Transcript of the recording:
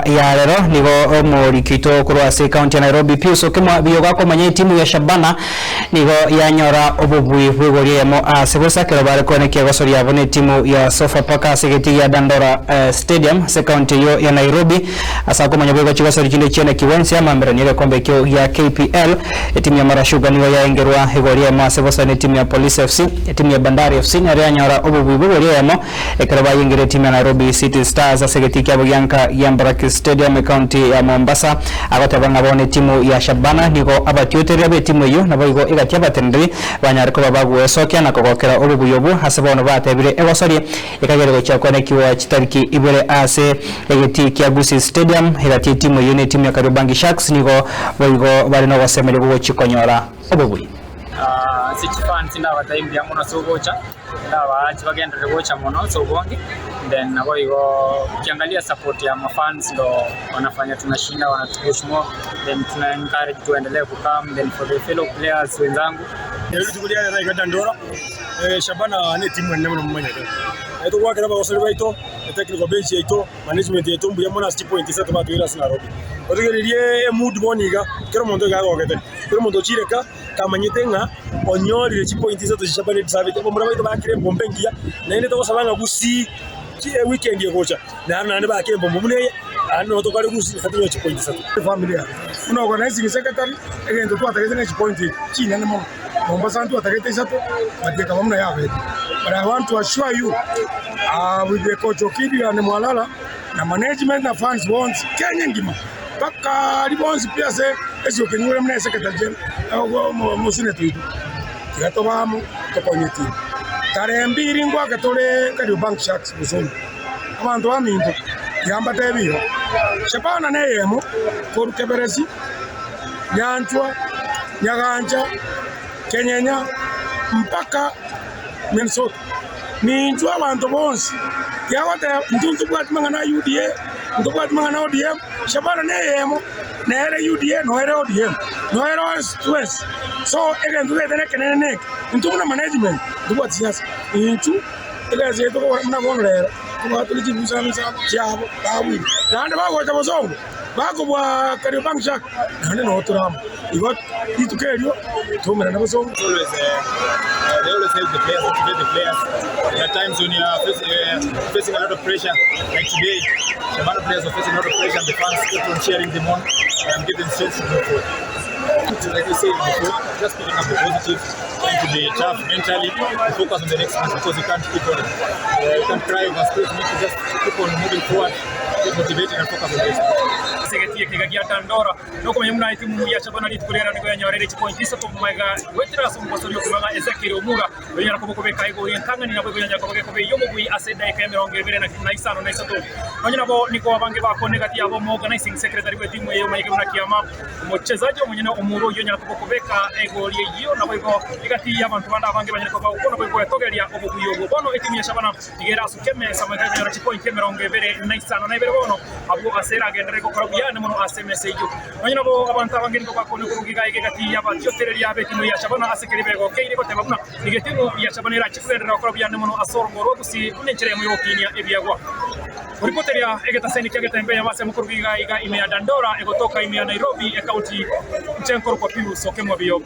Ensa ya rero nigo omoriki oito korwa ase ekaunti ya Nairobi Pius Okemwa Biyogo akomanya etimu ya Shabana nigo yanyora obobui bw'igori eyemo ase bosa ekero bare koenekia egoso riabo netimu ya Sofapaka ase egetii gia Dandora Stadium ase ekaunti eyio ya Nairobi. Ase akomanya boigo chigosori chinde chienekigwe inse y'amaamberani y'egekombe ekio gia KPL, etimu ya Mara Sugar nigo yaengerwa igori eyemo ase bosa netimu ya Police FC. Etimu ya Bandari FC nero yanyora obobui bw'igori eyemo Ekero bayengire etimu ya Nairobi City Stars ase egetii kiabo gianka gia Mbaraki Stadium ekaunti ya Mombasa, agoteba ng'a bono etimu ya Shabana nigo abatiotereri ab'etimu eyio naboigo egati abateneneri banyare koba bagwesokia na kogokera obobuya obwo ase bono batebire egosoria ekagere gochia koenekiwa chitariki ibere ase egetii kia Gusii Stadium egati etimu eyio na etimu ya Kariobangi Sharks nigo boigo bare nogosemeria gogochia konyora obobui. Ase chifans ndabatebie mbuya mono ase ogocha. Ndabaache bagenderere gocha mono ase obonge then naboigo ukiangalia support ya mafans ndo wanafanya tunashinda wanatupush more then tuna encourage tuendelee kucome then for the fellow players wenzangu. Eri rituko ria rero iga Dandora, Shabana ne etimu enene mono momanyete. Togwakera abagosori baito, etechnical bench yaito, management yaito mbuya mono ase chipoint isato batoire ase Nairobi. Otegererie emood bono iga, kera omonto iga agogete, kera omonto ochire ka. Tamanyete ng'a onyorire chipointi isato chia Shabana Elizabeth. Abamura baito baakire embomba engiya, naende togosaba ng'a gusii ewikendi egocha naro naende baake embomba buna eye, naende nabo tokare gusii nabo tonyore chipointi isato. Efamiri yane buna organizing secretary, egento twatagete ne chipointi echi chinene mono. Mombasa ntwatagete isato but ekaba buna yabete. But I want to assure you with the coach Okidi and Mwalala na management na fans bonsi Kenya engima. Mpaka aria bonsi pi ase esioka enyure buna esekretary general omoseneta oito, tiga tobe amo tokonye etimu. Tarehe mbiri ngoake tore Kariobangi Sharks Bosongo. Abanto baminto, tiga mbatebi iga, Shabana neyemo korwa Keberesi, Nyanchwa, Nyagancha, Kenyenya mpaka Minnesota. Ninchwe abanto bonsi, tiagoteba, Intwe ntobwati mang'ana a UDA, ntobwati mang'ana a ODM, Shabana neyemo, nere UDA noere ODM, noere onsi twensi. So egento gete nekenene neke, intwe buna management ntobwati siasa, intwe egasi yaito togokora buna bono rero, tobwatore chibusa chiabo babwire. Naende bagocha bosongo. Bakobua Kariobangi Sharks, naende noo tore amo. Igo rituko erio twaumerane bosongo. Ase egetii ekeiga gia Dandora, nokomanya buna etimu ya Shabana rituko ri'erio nigo yanyoreire chipointi isato magega goetera ase omobosori okomang'a Ezekiel Omura, oyonyara koba okobeka igoro entang'ani naboigo yanyara koba gekoba ey'omobui ase edaika y'emerongo ebere na isano na isato. Nonya nabo nigo abange bakwana egati yabo omoorganising secretary bw'etimu eye omanyeke buna Kiama, omochesaji omonyene Omura oyio onyara koba okobeka egori eyio naboigo egati y'abanto bande abange banyare koba bagokwana boigo gwetogeria obobui obwo. Bono etimu ya Shabana Iga erasuke emesa goika ekonyora chipointi 25 bono, abwo ase eragenderere gokora buya ande mono ase emesa eyio. Nonya nabo abanto abange nigo bakona koruga iga iga egati y'abatiotereria b'etimu ya Shabana ase keria begokeire goteba buna nigo etimu ya Shabana erachie kogenderera gokora buya ande mono ase orongo rwa gusii buna enchera eyemo y'ogokinia ebiegwa. Oripoteria egetaseni kia Getembe yabasemo koruga iga iga ime ya Dandora egotoka ime ya Nairobi ekaunti nche nkorokwa Pius Okemwa Biyogo.